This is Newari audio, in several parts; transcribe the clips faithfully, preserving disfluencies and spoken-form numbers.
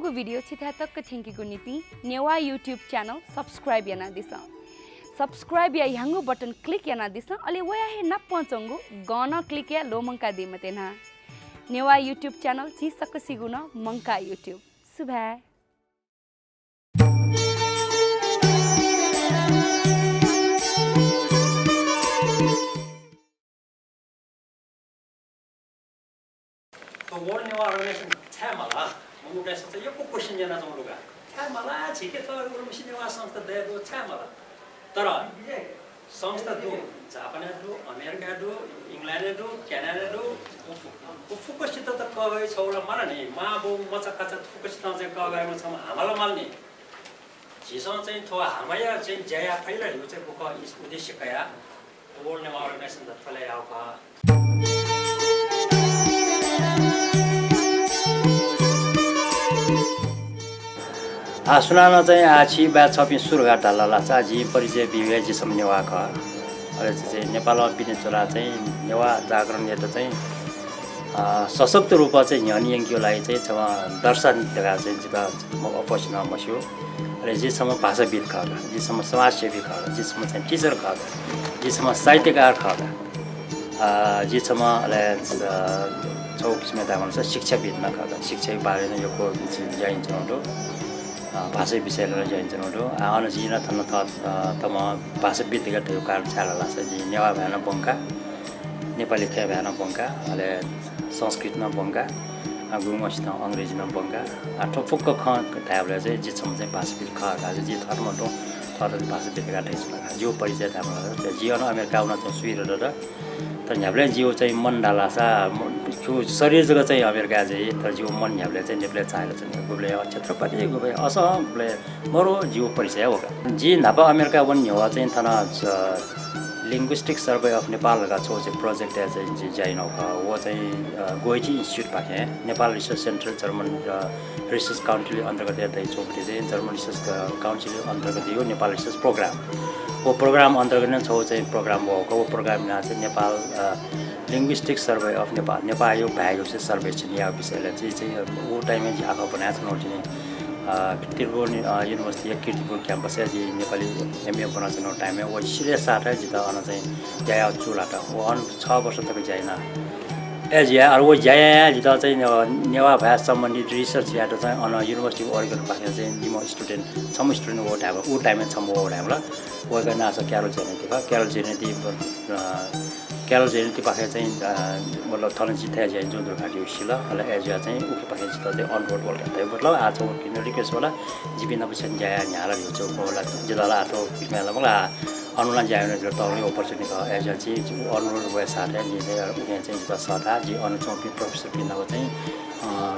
यक्व video छिथाय् तक थ्यंकेगु निंतिं नेवाः YouTube channel subscribe यानादिसँ। Subscribe या ह्याउँगु button click यानादिसँ, अले वया हे नापं च्वंगु गं नं click याये ल्वःमंकादी मते नं। नेवाः YouTube channel झी सकसिगु नं मंकाः YouTube। सुभाय्। थ्व World Newah Organization छाय् माल? मनूतय्सं चाहिँ यक्व question यानाच्वंगु दु का। छाय् माल? झीके थ्व उलिमछि नेवाः संस्था दये दु, छाय् माल? तर संस्था दु, जापानय् दु, अमेरिकाय् दु, इङ्ल्यान्डय् दु, क्यानाडाय् दु, व फु-, व फुक्कसित त कःघाइ छगू ला माल नि, मां बौ मचा काचा फुक्कसितं चाहिँ कःघाइम्ह छम्ह हामा ला माल नि। झीसं चाहिँ थ्व हामाया चाहिँ ज्या याये फइ ला धइगु चाहिँ गुगु इस-, उद्देश्य कयाः World Newah Organization त थ्व ला याःगु खः। आ, सुनानं चाहिँ आ छि बाय् छपिं सु धकाः धाल धाःसा जिं परिचय बी हे जि छम्ह नेवाः खः। अले जि चाहिँ नेपालं पिने च्वनाः चाहिँ नेवाः जागरण यायेत चाहिँ, अ, सशक्त रूपं चाहिँ न्ह्यःने यंकेगु लागि चाहिँ छम्ह दर्शन धकाः चाहिँ जितः म अप्वःसिनं म्हस्यू। अले जि छम्ह भाषाविद् खः का, जि छम्ह समाजसेवी खः का, जि छम्ह चाहिँ teacher खः का, जि छम्ह साहित्यकार खः का। अ, जि छम्ह अले, अ, छगू किसिमं धायेमाल धाःसा शिक्षाविद् नं खः का। शिक्षाया बारे नं यक्व जि ज्या यानाच्वनागु दु। अ, भाषाया विषयलय् नं ज्या यानाच्वनागु दु। अ, अन जिं नं थन थः, अ, थम्हं भाषाविद् धकाः धयागु कारण छाय् धाःसा जि नेवाः भाय् नं ब्वंका, नेपाली खँय् भाय् नं ब्वंका, अले संस्कृत नं ब्वंका, अ, गुरुम्हसितं अंग्रेजी नं ब्वंका। अ, थ्व फुक्क खँ धायेबलय् चाहिँ जि छम्ह चाहिँ भाषाविद् खः का। जि थःत मं तुं थःत भाषाविद् धकाः धयाच्वना का। जिगु परिचय धायेमाल धाःसा जि अन अमेरिकाय् वनाच्वंगु सुइ दत। तर न्ह्याबलें जिगु चाहिँ मन धाल धाःसा, म-, जिगु शरीर जक चाहिँ अमेरिकाय् जुइ, तर जिगु मन न्ह्याबलें चाहिँ नेपालय् झायाच्वनी। गुबलें छत्रपति, गुबलें असम, गुबलें मरु, जिगु परिचय हे व का। जि न्हापा अमेरिकाय् वने न्ह्यः चाहिँ थन, अ, Linguistic Survey of Nepal धकाः छगू चाहिँ project-य् चाहिँ जि ज्या यानागु खः। व चाहिँ, अ, Goethe Institute पाखें, Nepal Research Centre, German, अ, Research Council अन्तर्गतय् दयाच्वंगु चाहिँ German Research, अ, Council अन्तर्गतया Nepal Research Program। व program अन्तर्गत नं छगू चाहिँ program वःगु खः। व program-या नां चाहिँ नेपाल, अ, Linguistic Survey of Nepal, नेपाःया भाय्‌या विषयलय् सर्वेक्षण यायेगु विषयलय् चाहिँ, चाहिँ व time-य् जि आखः ब्वनाच्वनागु तिनि, अ, त्रिपुर नि-, अ, University-या कीर्तिपुर campus-य् जि नेपाली M A ब्वनाच्वनागु time-य् व सिधय् साथय् जितः अन चाहिँ ज्या यायेगु चूलात। व अन छ वर्ष तक ज्या याना। ए, ज्या, अले व ज्या यायां जितः चाहिँ, अ, नेवाः भाय् सम्बन्धित research यायेत चाहिँ अन University of Oregon पाखें चाहिँ निम्ह student, छम्ह student वःगु धायेमाल, व time-य् छम्ह वःगु धायेमाल। वय्‌कःया नां चाहिँ Carol Zanetti खः। Carol Zanetti, अ, Carol Zanetti पाखें चाहिँ, अ, मतलब थन जि थथे ज्या यानाच्वनागु दु धकाः जितः सिल। अले अय्‌जुयाः चाहिँ उखेपाखें जितः चाहिँ अनुरोध वल का। मतलब आः छगू किसिमं request वल, जिपिं नाप छन्हु ज्या याये न्ह्याः ला धइगु छगू वल। जितः ला आः थ्व किसिमं ला मखु ला, अन नं ज्या यानाः जितः तःधंगु opportunity खः। अय्‌जुयाः चाहिँ अनुरोध वःगु साथय् जिं चाहिँ उखें चाहिँ जितः सःताः, जि अन च्वंपिं professor-पिं नाप चाहिँ, अ,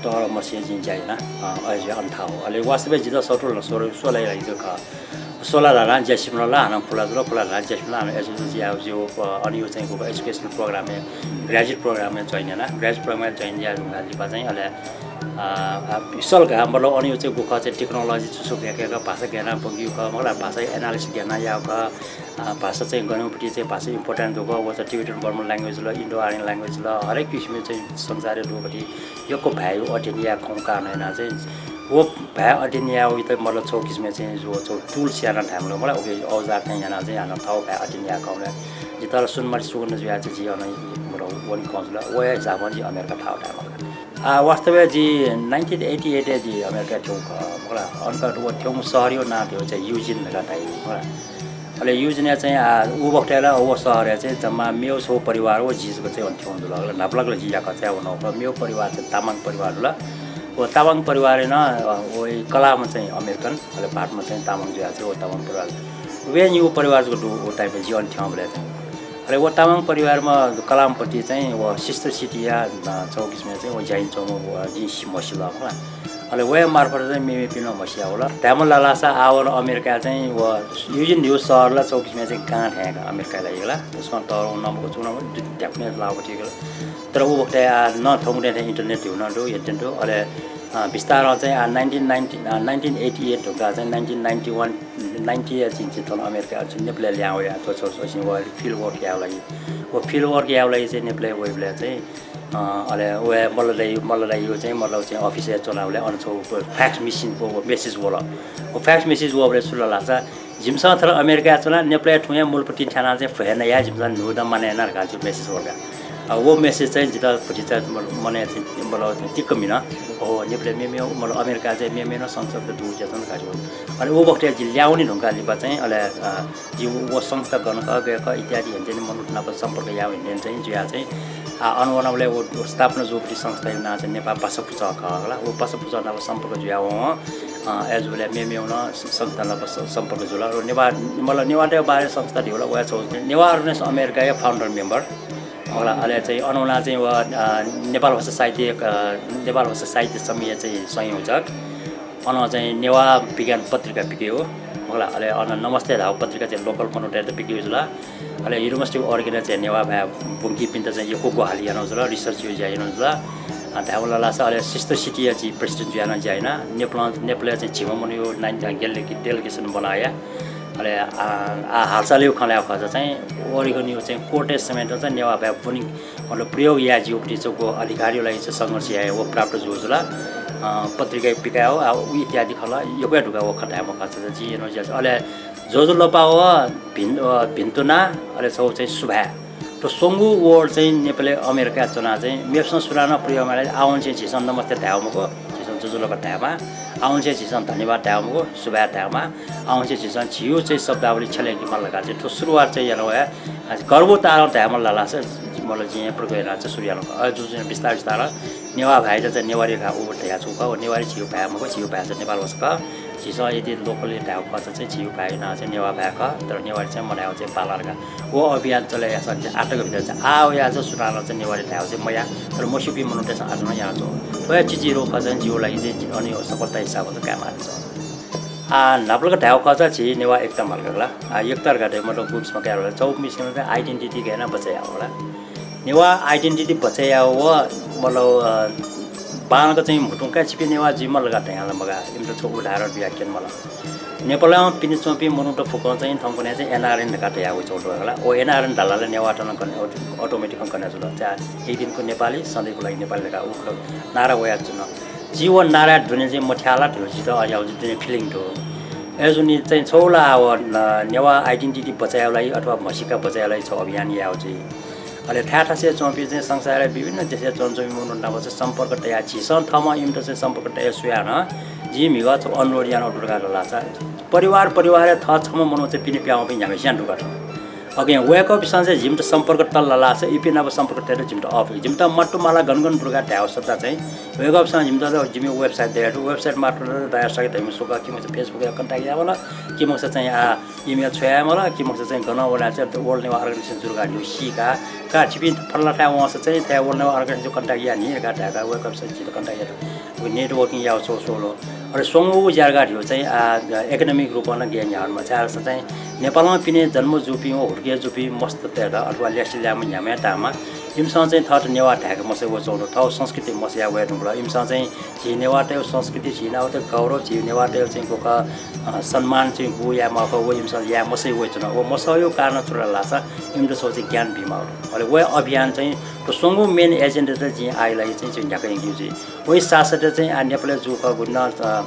तःधंगु मसियाः जिं ज्या याना, अ, अय्‌जुयाः अन थाहां वः। अले वास्तवय् जितः सत्तरी ला सोह्र, सोह्र ला जक खः। सोह्र ला नं ज्या सिधल ला, हानं खुला जुल, खुला ला नं ज्या सिधल ला, हानं education याः, जिगु, अ, अन याःगु चाहिँ गुगु educational program-य्, graduate program-य् join याना। Graduate program-य् join याये धुंकाः लिपा चाहिँ अले, अ, अ, सल का, मतलब अन याःगु चाहिँ गुगु चाहिँ technology छु छु गय् गय् खः, भाषा गय् यानाः ब्वंकीगु खः, मतलब भाषा analysis गय् यानाः याःगु खः, अ, भाषा चाहिँ गनंगु पति चाहिँ भाषा important दु का, व चाहिँ Tibetan Burman language ल, Indo-Aryan language ल, हरेक किसिमया चाहिँ संसारय् दुगु पति यक्व भाय्‌या अध्ययन याये खंगु कारणं यानाः चाहिँ व भाय् अध्ययन यायेगु त मतलब छगू किसिमं चाहिँ व छगू tools यानाः धायेमाल मला, उकिं औजार थें यानाः चाहिँ हानं थःगु भाय् अध्ययन याये खंबलय् जितः ला सुनुमाले सुगन्ध जुयाः चाहिँ जि अन मतलब वने खँ जुल। व हे हिसाबं जि अमेरिका थाहां वः धायेमाल। आ, वास्तवय् जि nineteen eighty-eight-य् जि अमेरिकाय् थ्यंगु खः मला। अन का व थ्यंगु शहरया नां थ्यंगु चाहिँ Eugene धकाः धाइ मला। अले Eugene-य् चाहिँ, आ, उ बखतय् ला व शहरय् चाहिँ जम्मा मेगु छगू परिवार व जि जक चाहिँ अन थ्यंगु जुल। अले न्हापालाक ला जि याकःचाय् वनागु खः। मेगु परिवार चाहिँ तामाङ परिवार जुल। व तामाङ परिवारय् नं, अ, व कलाःम्ह चाहिँ American, अले भाःतम्ह चाहिँ तामाङ जुयाः चाहिँ व तामाङ परिवार। उबें निगू परिवार जक दु व time-य् जि अन थ्यंबलय् चाहिँ। अले व तामाङ परिवारम्ह कलाःम्ह पति चाहिँ व Sister City-या, अ, छगू किसिमं चाहिँ व ज्या यानाच्वंम्ह व जिं सि-, म्हसिल मला। अले वया मार्फत चाहिँ मेमेपिं नं म्हसिया वल। धायेमाल धाःसा आः व अमेरिकाय् चाहिँ व Eugene धइगु शहर ला छगू किसिमं चाहिँ गां थें का अमेरिकाय् ला। तसकं तःधंगु नं मखु, छुं नं मखु, ध्याखुने लाःगु पति का। तर उ बखतय् आः नं थौंकन्हय् थें internet धइगु नं दु, internet दु। अले अ, बिस्तारं चाहिँ आ, नाइन्टिन नाइन्टी, अ, नाइन्टिन एटी एट धुंकाः चाहिँ नाइन्टिन नाइन्टी वान, नाइन्टी या चाहिँ थन अमेरिका चाहिँ नेपालय् ल्याहां वया थ्व छौ छौसिं व field work यायेगु लागि। व field work यायेगु लागि चाहिँ नेपालय् वइबलय् चाहिँ, अ, अले व मल्ल दाइ, मल्ल दाइयो चाहिँ मतलब चाहिँ office-य् च्वनाबलय् अन छौ fax machine-य् व message वल। व fax message वःबलय् छु ला धाःसा जिमिसं थन अमेरिकाय् च्वना, नेपालय् थुं हे मूलपट्टि थ्यानाः चाहिँ भ्वय् नया, जिमिसं न्हूदँ मानय् याना धकाः चाहिँ message वल का। अ, व message चाहिँ जितः भतिचा मनय् चाहिँ मतलब टिक्क मिन। ओहो, नेपालय् मेमेगु मतलब अमेरिकाय् चाहिँ मेमेगु नं संस्था दु जुयाच्वन धकाः चाहिँ। अले व बखतय् जि ल्याहां वने धुंकाः लिपा चाहिँ अले, अ, जि व संस्था गन खः, गय् खः इत्यादि हेन चाहिँ मनूत नाप सम्पर्क याः हेन चाहिँ जुयाः चाहिँ, आ, अन वनाबलय् व, व स्थापना जूपट्टि संस्थाया नां चाहिँ नेपाः पासा पुचः खः हला। व पासा पुचः नाप सम्पर्क जुयावं, अ, अय् जूबलय् मेमेगु नं स-, संस्था नाप स-, सम्पर्क जुल। र नेवाः, मतलब नेवाःतय् बारे संस्था धइगु ला वया छौ नेवाः Organization America-या founder member हला। अले चाहिँ अन वनाः चाहिँ व, अ, नेपाल भाषा साहित्य, अ, नेपाल भाषा साहित्य समूहया चाहिँ संयोजक। अन चाहिँ नेवाः विज्ञान पत्रिका पिकय् हला। अले अन नमस्ते धाःगु पत्रिका चाहिँ local मनूतय्त पिकय् जुल। अले University of Oregon-य् चाहिँ नेवाः भाय् ब्वंकीपिन्त चाहिँ यक्व ग्वहालि यानागु जुल, research-या ज्या यानागु जुल। अ, धायेवं ला धाःसा अले Sister City-या चाहिँ president जुयाः नं ज्या याना। नेपालं, नेपालय् चाहिँ झिम्ह मनूया नां, अ, delegation बनाया। अले, अ, आ हालसालया खँ ल्हायेगु खःसा चाहिँ Oregon-या चाहिँ court-य् समेत चाहिँ नेवाः भाय् ब्वनी मतलब प्रयोग याये ज्यूगुपट्टि चाहिँ व अधिकारया लागि चाहिँ संघर्ष याये व प्राप्त जू जुल। अ, पत्रिका पिकायेगु, आ, उ इत्यादि खँ ला यक्व हे धुंकाः व खँ धायेमाः खःसा चाहिँ जिं यानागु ज्या। अले ज्वजलपा व भिन-, अ, भिन्तुना, अले छौ चाहिँ सुभाय्। थ्व स्वंगू word चाहिँ नेपालय् अमेरिकाय् च्वनाः चाहिँ मेपिसं सुनानं प्रयोग याये माःसा आवंनिसें झीसं नमस्ते धायेगु मखु, झीसं ज्वजलपा धायेमाः, आवंनिसें झीसं धन्यवाद धायेगु मखु, सुभाय् धायेमाः, आवंनिसें झीसं झीगु चाहिँ शब्दावली छ्यलय्के माल धकाः चाहिँ थ्व सुरुवात चाहिँ याना वया। गर्व तालं धायेमाल धाःसा मतलब जिं प्रयोग यानाः चाहिँ सुरु याना। अ, जु चाहिँ बिस्तार बिस्तार नेवाः भाय्‌त चाहिँ नेवारी धकाः उ धयाच्वंगु खः। व नेवारी झीगु भाय् मखु, झीगु भाय् चाहिँ नेपाल भाषा खः। झीसं यदि local-य् धायेगु खःसा चाहिँ झीगु भाय् नां चाहिँ नेवाः भाय् खः, तर नेवारी चाहिँ मधायेगु चाहिँ बांलाः धकाः। व अभियान चले याःसा चाहिँ आःतक भितर चाहिँ आः वया चाहिँ सुनानं चाहिँ नेवारी धायेगु चाहिँ मयाः, तर मस्यूपिं मनूतय्सं आः नं यानाच्वंगु। थ्व हे चिचिरो खः चाहिँ जिगु लागि चाहिँ अन सफलता हिसाबं चाहिँ कायेमाः जुल। आ, न्हापालाक धायेगु खःसा झी नेवाः एकता माल का ला। आ, एकता धकाः धाये मतलब गुगु किसिमं काये ला, चौमिसिमं चाहिँ identity गय् यानाः बचय् यायेगु ला। नेवाः identity बचय् यायेगु व मतलब, अ, बांलाक चाहिँ म्हुतुं का छिपिं नेवाः जुइ माल धकाः धयां ला मगाः, इमित छगू उदाहरण बियाः क्यने माल। नेपालं पिने च्वंपिं मनूत फुक्कं चाहिँ थौंकन्हय् चाहिँ NRN धकाः धयाः वइच्वंगु दु हला। व NRN धाल ला नेवाःत नं कने अटो-, automatic कने जुल। चाहे एक दिनको नेपाली, सधैँको लागि नेपाली धकाः उ खः नारा वयाच्वन। झी व नारा दुने चाहिँ मथ्याः ला धइगु जितः अज्याःगु चाहिँ दुने feeling दु। अय्‌जूगुलिं चाहिँ छगू ला व न-, नेवाः identity बचय् यायेगु लागि अथवा म्हसीका बचय् यायेगु लागि छगू अभियान यायेगु जुइ। अले थाय् थासय् च्वंपिं चाहिँ संसारया विभिन्न देशय् च्वनाच्वंपिं मनूत नाप चाहिँ सम्पर्क तयाः झीसं थःम्हं इमित चाहिँ सम्पर्क तयाः स्वयाः नं जिं म्हिगः छगू अनुरोध यानागु दु धकाः धाःसा परिवार परिवारय् थः छम्ह मनू चाहिँ पिने पिहां वःपिं न्ह्याम्हस्यां दुगु खः। अकिं वय्‌कःपिन्सं चाहिँ जिमित सम्पर्क तल धाःसा इपिं नाप सम्पर्क तयेत जिमित अःपुइ। जिमित मात्तु माला गन गन दु धकाः धायेगु सट्टा चाहिँ वय्‌कःपिन्सं जिमित जिमि website दयागु दु। Website मार्फत धाःसा धइम्ह सुक कि मखुसा Facebook-य् contact याये माल, कि मखुसा चाहिँ आ, email छ्वये माल, कि मखुसा चाहिँ गनं वनाः चाहिँ World Newah Organization जु धकाः न्ह्यः सीकाः, का छिपिं फलानाथाय् वंसा चाहिँ थ्व World Newah Organization contact याः नि धकाः धायेकाः वय्‌कःपिन्सं जितः contact यात। व networking याः छगू स्वल। अले स्वंगूगु ज्या धकाः धाःसा चाहिँ आ, economic रूपं नं गय् न्ह्याः वनेमाः, छाय्‌धाःसा चाहिँ नेपालं पिने जन्म जूपिं व हुर्के जूपिं मस्ततय्त अथवा ल्यासे ल्याय्म्ह न्ह्याम्हया धाःमाः, इमिसं चाहिँ थःत नेवाः धाय्‌के मसः वयाच्वंगु दु, थःगु संस्कृति मसः याः वये धुंकल। इमिसं चाहिँ झी नेवाःतय्गु संस्कृति, झी नेवाःतय्गु चाहिँ, नेवाःतय्गु चाहिँ गुखः, अ, सम्मान चाहिँ बू याये माःगु खः, व इमिसं याये मसः वयाच्वन। व मसःयागु कारण छु धाःसा इमित छगू चाहिँ ज्ञान बीमाःगु दु। अले व अभियान चाहिँ थ्व स्वंगू main agenda चाहिँ जिं आःया लागि चाहिँ, चाहिँ न्ह्याका यंकेगु जुइ। वइ साथसाथै चाहिँ आ, नेपालय् जूगु खःगु नं, अ,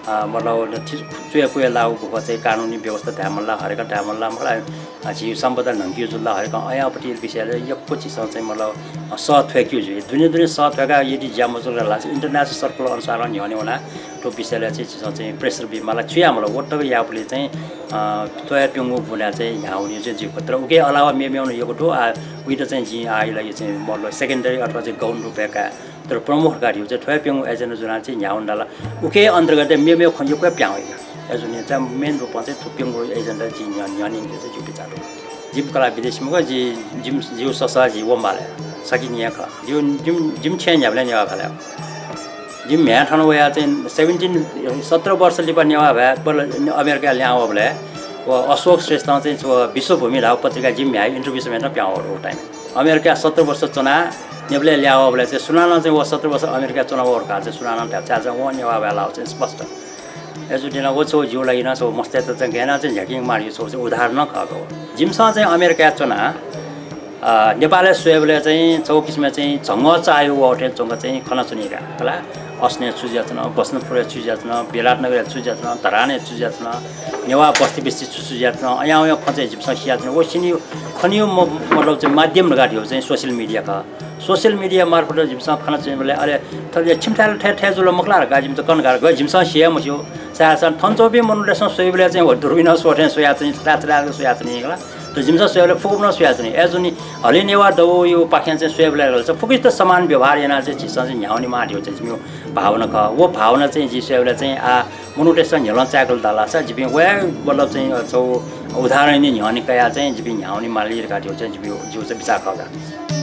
अ, मतलब, थि-, च्वय् क्वय् लाःगु गुखः चाहिँ कानुनी व्यवस्था धायेमाल ला, हरेक धायेमाल ला, मला, अ, झी सम्पदा न्हंकेगु जुल ला, हरेक अयापट्टि विषयलय् यक्व झीसं चाहिँ मतलब, अ, सः थ्वय्‌केगु जुइ। दुने दुने सः थ्वय्‌काः यदि ज्या मजूल धाःसा international circle अनुसारं न्ह्यःने वनाः थ्व विषयलय् चाहिँ झीसं चाहिँ pressure बीमाल ला, छु यायेमाल ला, व तक याःबलय् चाहिँ, अ, थ्व हे प्यंगू बुँदा चाहिँ न्ह्याः वनेगु चाहिँ जुइ। तर उके अलावा मेमेगु नं यक्व दु, आ, उइत चाहिँ जिं आःया लागि चाहिँ मतलब secondary अथवा चाहिँ गौण रूपय् काये। तर प्रमुख धकाः धाःसा चाहिँ थ्व हे प्यंगू agenda ज्वनाः चाहिँ न्ह्याः वने धाल। उके अन्तर्गत मेमेगु खँ यक्व हे पिहां वइ। अय्‌जूगुलिं चाहिँ main रूपं चाहिँ थ्व प्यंगू agenda जिं न्ह्यः-, न्ह्यःने यंकेगु चाहिँ जिगु बिचाः दु। जिमि कलाः विदेशय् मखु, जि-, जिमि, जिगु ससः जि वंबलय् सकिं हे खः। जिगु, जिमि, जिमि छेँय् न्ह्याबलें नेवाः भाय् लाय्। जिमि म्ह्याय् थन वयाः चाहिँ seventeen, सत्र वर्ष लिपा नेवाः भाय् बल-, अमेरिकाय् लिहां वःबलय् व अशोक श्रेष्ठं चाहिँ व विश्वभूमि धाःगु पत्रिकाय् जिमि म्ह्याय् interview समेतं पिहां वःगु time। अमेरिकाय् सत्र वर्ष च्वनाः नेपालय् ल्याः वःबलय् चाहिँ सुनानं चाहिँ व सत्र वर्ष अमेरिकाय् च्वना वः धकाः चाहिँ सुनानं धाय्, छाय् चाहिँ वं नेवाः भाय् लाः चाहिँ स्पष्ट। अय्‌जूगुलिं व छगू ज्यू ला, नं छगू मस्तय्‌त चाहिँ गय् यानाः चाहिँ न्ह्याकेगु माःगु छगू चाहिँ उदाहरण खः का। जिमिसं चाहिँ अमेरिकाय् च्वनाः, अ, नेपालय् स्वयेबलय् चाहिँ छगू किसिमं चाहिँ झंगः चाःहिउ वःथें च्वंक चाहिँ खनाच्वनी का। कला, असनय् छु जुयाच्वन, बसन्तपुरय् छु जुयाच्वन, विराटनगरय् छु जुयाच्वन, धरानय् छु जुयाच्वन, नेवाः बस्ती बिस्ती छु छु जुयाच्वन, अयावया खँ चाहिँ जिमिसं सियाच्वन। व सिनिउ खनिउ म-, मतलब चाहिँ माध्यम धकाः धाइगु चाहिँ social media खः। Social media मार्फत जिमिसं खनाच्वनीबलय्, अले थथे छिमिथाय् ला थथे थथे जुल मखु ला धकाः जिमित कन धकाः धाःसा जिमिसं सिया मस्यू। छाय् धाःसा थन च्वंपिं मनूतय्‌सं स्वइबलय् चाहिँ व दुर्बिनं स्वथें स्वयाच्वनी, छथाय् छथाय् स्वयाच्वनी का। तर जिमिसं स्वयेबलय् फुक्कभनं स्वयाच्वनी। अय्‌जूगुलिं हलिं नेवाः दबूयागुपाखें चाहिँ स्वयेबलय् ला चाहिँ फुक्कसित समान व्यवहार यानाः चाहिँ झीसं चाहिँ न्ह्यावनेमाः धाइगु चाहिँ जिमिगु भावना खः। व भावना चाहिँ जिं स्वयेबलय् चाहिँ आः मनूतय्‌सं न्ह्यलं चाय्‌कल धाःसा जिपिं व हे मतलब चाहिँ छगू उदाहरण न्ह्यःने कयाः चाहिँ जिपिं न्ह्यावनेमाली धकाः धाइगु चाहिँ जिपिं, जिगु चाहिँ बिचाः खः का।